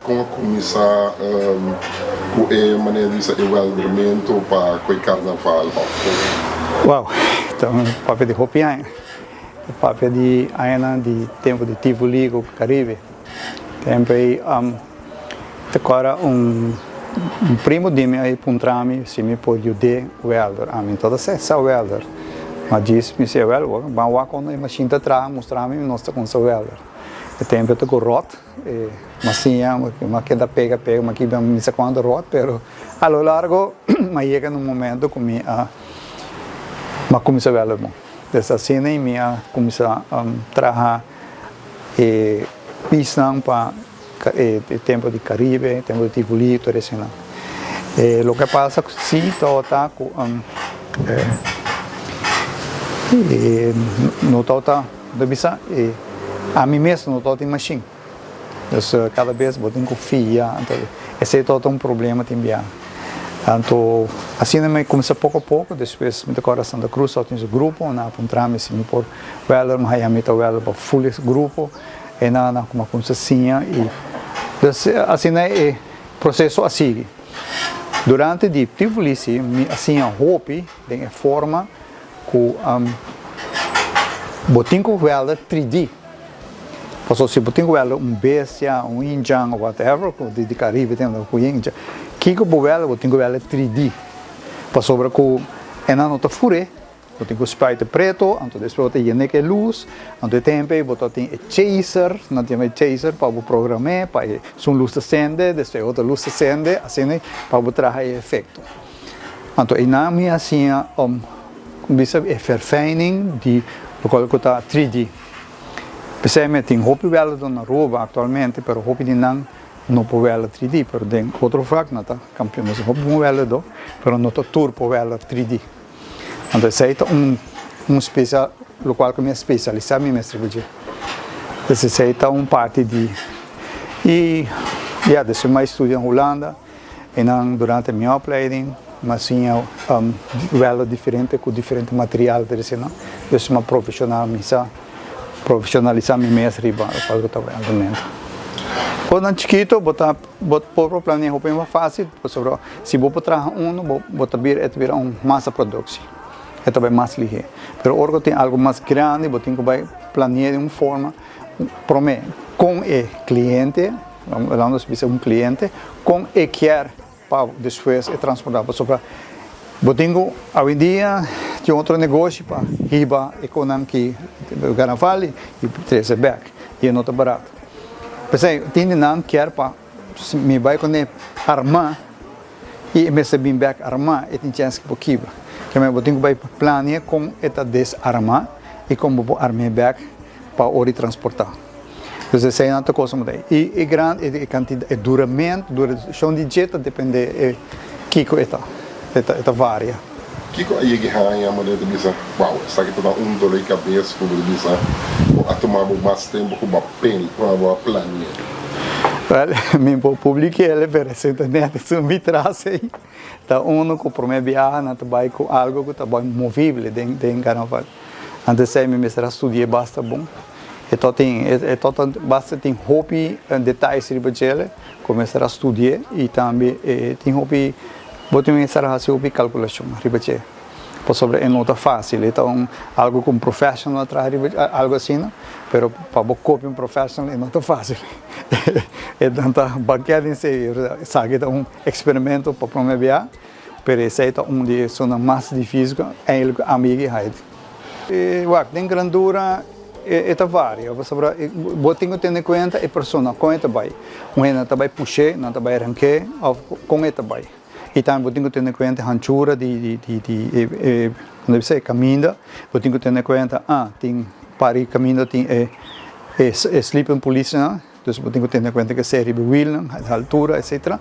Kon a kuminsá ku e manera di bisa e wèldermentu pa ku e karnaval òf kon? Wow, ta un papia di hopi aña. E papia di añanan di tempu di Tivoli ku Karibe. Tempu ei ta kòrda un primo di mi a puntra mi si mi por yud'é wèlder. Ami no ta sa wèlder, ma djis mi siña wèlder. Ban wak kon e mashin ta traha, mustra mi, nos ta kumsa wèlder. E tempu ta ku ròt. E m'a siña, m'a keda pega pega, m'a kibra mi sa cuanto rot, pero a lo largo m'a yega na un momento cu mi a m'a cuminsa wèlder bon. Des asina y mi a cuminsa traha e pisnan pa e tempo di Caribe, e tempo di Tivoli, tur eseinan. E loke a pasa si tabata cu e no tabata. Bo ta bisa e ami mes no tabata tin mashin. Dus kada bes bo tin ku fia, anto esei tabata un problema tin bia. Anto asina mi kuminsá poko a poko, despues mi ta kòrda Santa Cruz tabata tin su grupo, nan a puntra mi si mi por wèlder, mi haña mi ta wèlder pa ful e grupo, e nan a kuminsá siña i dus asina e proseso a sigui. Durante di Tivoli si mi a siña hopi den e forma Ku bo tin ku wèlda 3D. Pasobra si bo tin ku wèlda un bestia, un indjan o whatever, ku di Karibe tin ku indjan, kiko bo wèlda bo tin ku wèlda 3D. Pasobra ku e nan no ta fur'é, bo tin ku spuit e preto, anto despues bo ta yen'é ku e lus, anto e tempu ei bo ta tin e chaser, nan ta yama e chaser pa bo program'é pa e esun lus ta sende, despues e otro lus ta sende, asina pa bo traha e efekto. Anto einan mi a siña om bisa e verfijning di lokual ku ta 3D. P'esei mi a tin hopi wèlder na Aruba aktualmente, pero hopi di nan no por wèlder 3D, pero den otro vak nan ta kampion. Nos tin hopi bon wèlderdo, pero no ta tur por wèlder 3D. Anto esei ta un un spesial lokual ku mi a spesialisá mi mes riba dje. Pues esei ta un parti di i ya despues mi a studia na Hulanda. Einan durante mi opleiding m'a siña wèlda diferente ku diferente material ta disi no. Dus m'a profeshonalmisa profeshonalisá mi mes riba lokual ku ta wèldamentu. Kosnan chikitu bo ta bo por plania hopi mas fásil pasobra si bo por traha unu bo bo ta bira e ta bira un masa produksie e ta bai mas lihé. Pero ora ku tin algu mas grandi bo tin ku bai plania di un forma promé kon e kliente. Laat nos bisa un cliente con e kier pa despues e transporta pasobra bo tin cu awendia tin otro negoshi pa hiba e conan ki carnaval y trece bek y e no ta barato. P'esey tin di nan kier pa mi bay cune arma y e mester bin bek arma e tin chens cu por kibra. Keme bo tin cu bay plania con e ta desarma y con bo por arm'e bek pa ora di transporta. Entonces eseinan ta cosa mudai. Y e gran e cantidad e duramento duracion di dje ta depende e kico e ta e ta e ta varia. Kico a yega e haña manera ta bisa wow esaki ta da un dolor di cabes cu bo ta bisa bo a tuma bo mas tempo cu bo a pen cu bo a plania? Wel mi por publica el pero esei ta net esun mi tras ei ta uno cu prome biaha nan ta bay cu algo cu ta bay movible den den carnaval. Antes esei mi mester a studia basta bon. E to tin e to ta basta tin hopi detayes riba djele ku mester a studi'é i tambe e tin hopi bo tin mester a hasi hopi kalkulashon riba dje pasobra e no ta fásil e ta un algu ku un professional a traha riba algu asina pero pa bo kopia un professional e no ta fásil e nan ta bakia den esei esaki ta un eksperimento pa prome bia pero esei ta un di esunnan mas difísil ku eindelijk ami yega haiti. Wak, den grandura e ta varia, pasobra bo tin ku tene kuenta e persona kon e ta bai. Un hende nan ta bai push'é, nan ta bai rank'é òf kon e ta bai. I tambe bo tin ku tene kuenta e hanchura di e kon ta bisa e kaminda, bo tin ku tene kuenta ah tin par di kaminda tin e sleeping policenan. Dus bo tin ku tene kuenta ke seri bo wielnan, di haltura etcetera.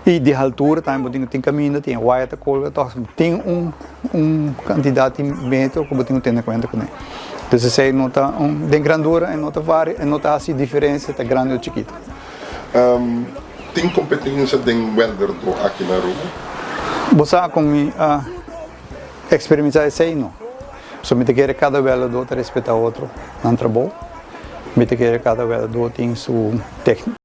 I di haltura tambe bo tin ku tin kaminda, tin e waya ta kolga tòg. Tin un un kantidat di metro ku bo tin ku tene kuenta kuné. Dus esei no ta un den grandura e no ta varia, e no ta hasi diferensia ta grandi o chikitu. Tin kompetensia den wèlderdó aki na Aruba? Bo sa kon mi a Experimenta esey no. So mi ta kere cada weldador ta respeta otro nan trabou. Mi ta kere cada weldador tin su tecnica.